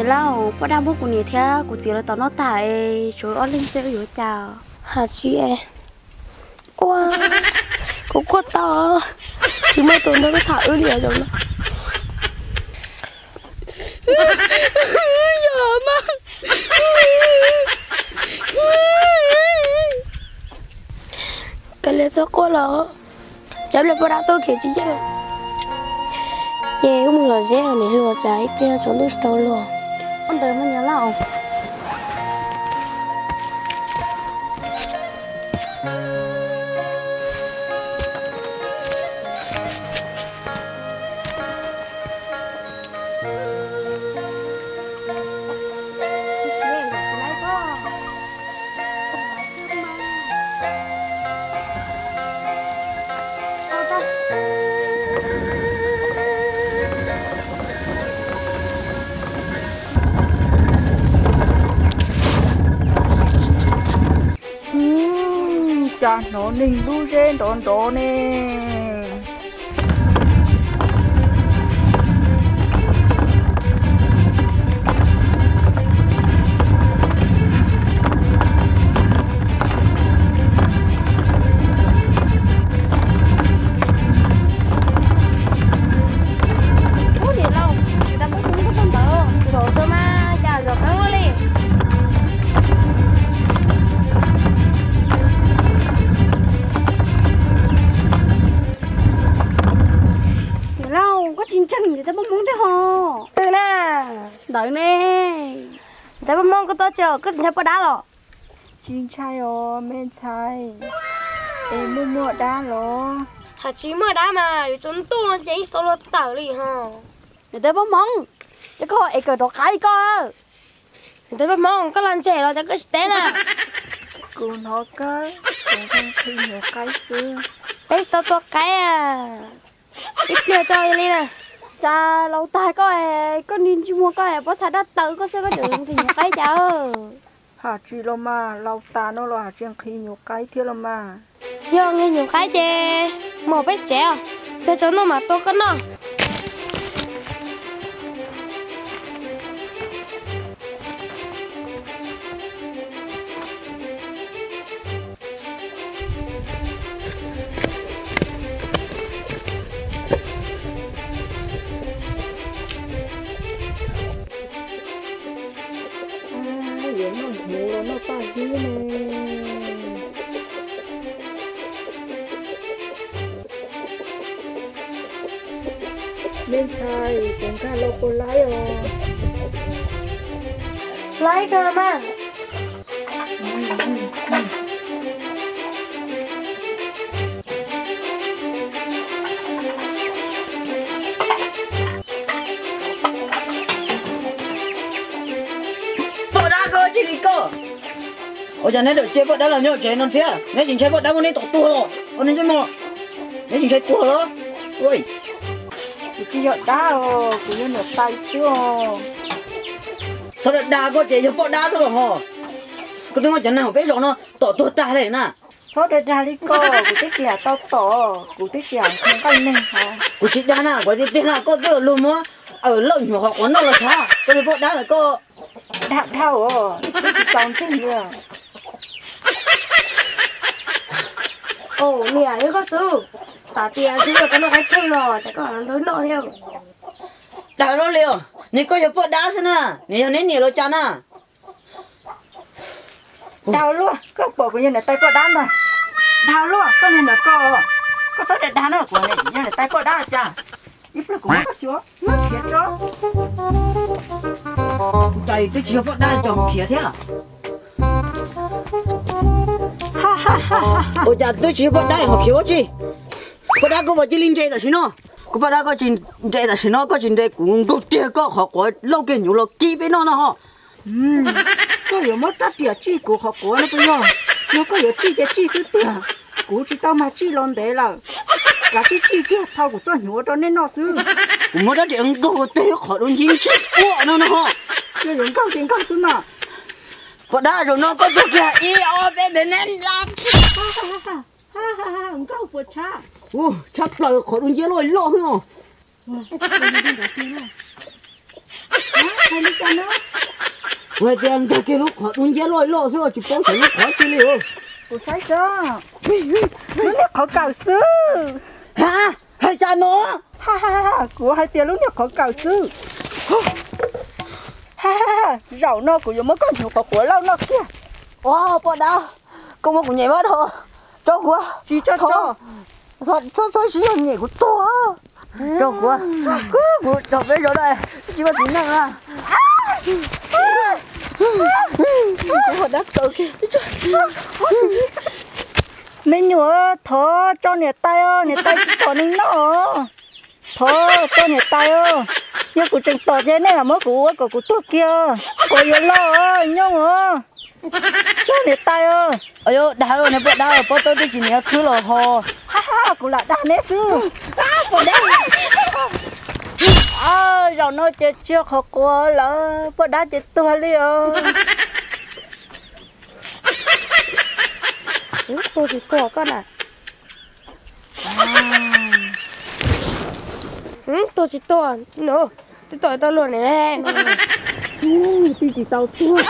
Lauj, poj dab muab kuv niam thiab kuv txiv lawv tom noj tag es tshuav ob leeg xwb yuav cas? Hais tsis es, ua, kuv quaj tau, tsis muaj tus nrog wb tham wb li os zoo no. Yog mas. Kav liam txhob quaj los, tsam pliag poj dab tuaj khiav tsis yeej. Ces wb mus lom zem os niam hluas, tsam ib pliag tsaus ntuj tsis tau luag. Ntawd mas niam lauj. Cas hnov neeg lub zeb nrov nrov ne. Ub, niam lauj, niam tais muab kuv ib lub txog ntawd, zom tso mas cas zom qeeb luaj li. Niam lauj, koj tsis ntseeg niam tais poj Hmoob thiab ho? Twg na? Ntawd ne. Niam tais poj Hmoob, koj tuaj tsis os, koj tsis ntshai poj dab los? Tsis ntshai os me ntxhais. Es muaj muaj dab los? Hais tsis muaj dab mas yuav tsaus ntuj no ces yeej tsis tau luag tawm li ho. Niam tais poj Hmoob, ces koj es kawm rov qab li koj. Niam tais poj Hmoob, koj lag ntseg los cas koj tsis teb na? Kuv hnov kawg, kuv nqhis nyuag qaib xwb. Peb tsis tau tua qaib, ib pliag tso li na. Cas laus tag koj, koj ni ntsej muag koj pob txha dab taw koj xwb koj tseem nqhis nyuag qaib cas? Hais tsis los mas, laus tas no los hais tsis nqhis nyuag qaib thiab los mas. Yog nqhis nyuag qaib ces mus peb tsev os, pliag tsaus ntuj mam tua koj noj. Yuav noj hnyuv los noj paj hib ne. Me ntxhais, tus nkag los puas laib os? Laib kawg mas. Poj dab koj tsis li koj. Ua cas neb dawm cia poj dab los nyob tsev no thiab? Neb tsis ntshai poj dab muab neb tom tuag los? Ua neb ntsej muag, neb tsis ntshai tuag los? Kuv tsis yog dab os, kuv yog niam tais xwb os. Txhob dag dag koj ces yog poj dab xwb los ho. Koj twb muab cov neeg hauv peb zos no tom tuag tag li na. Txhob dag dag li koj, kuv twb tsis tau tom, kuv twb tsis nqaij neeg hos. Kuv tsis dag na, kuv tiag tiag na, koj twb luag muab laum nyuam qhuav quav noj los sav, koj niag poj dab ntawd koj. Dag dhau os, twb tsis tau ntseeg li. Niam, yog koj xwb, xav tias tsis yog koj noj qaib kheej los ces koj nrog noj thiab. Dag luaj li os, nws koj yog poj dab xwb na, nws yog neb niam los cas na. Dag luaj, koj pom kuv yog niam tais poj dab ntag. Dag luaj, koj niag ntawm koj, koj txhob dag dag na, kuv yog niam tais poj dab los cas. Ib pliag kuv muab koj xyuas, khiav tso. Cas twb tsis yog poj dab tseem ho khiav thiab. Ua cas twb tsis yog poj dab ho khiav ua tsi? Poj dab koj puas cia li nres tam sim no? Kuv poj dab koj tsis nres tam sim no, koj tsis nres kuv nkaug tiag koj qhov quav lauj kiag hnyuv los kib peb noj no ho. Koj yuav muab rab riam tsij kuv qhov quav no puas yog? Yog koj yuav tsij ces tsij xwb tiag. Kuv tsis tau mag tsij los ntev lawm. Kav tsij tsij kiag thau kuv txoj hnyuv rau neb noj xwb. Kuv muab rab riam nkaug tiag qhov dua ncig ntsij ua no no ho. Yog yuav nkaug ces nkaug xwb no. Poj dab, zaum no koj tuag kiag ib ob peb ntev neb la. Nkaug puas tshab? Tshab plaws, qhov dua nciab loj loj xwb os. Hais li cas no? Kuv hais tias nkag kiag lub qhov dub nciab loj loj xwb, tsis paub xyov lub qhov twg li. Kuv saib tso, lub niag qhov kawm xwb. Ha, hais cas no? Kuv hais tias lub niag qhov kawm xwb. Zaum no kuv yuav muab koj hnyuv qhuav qhuav lauj noj kiag. Poj dab, koj muab kuv nyem mab dhau, tso kuv. Tsis tso, txhob txhob siv zog nyem kuv tuag. Tso kuv, kuv tso peb zog da, tsis muaj txiv neej na. Me nyuam, thov tso niam tais os, niam tais tsis tom neeg noj os. Thov tso niam tais os, yog kuv tseem tom ces nej lam muab kuv ua kom kuv tuag kiag, kuv yuav loj os nyooj os. Tso niam tais os. Dag, neb poj dab, pob tawb twb tsis niam khwb los ho. Kuv lam dag neb xwb. Zaum no ces tsis yog qhov quav lawm, poj dab ces tuag li os. Tuag tsis tuag koj na. Tuag tsis tuag no, twb tuag tau luag ne. Twb tsis tau tuag.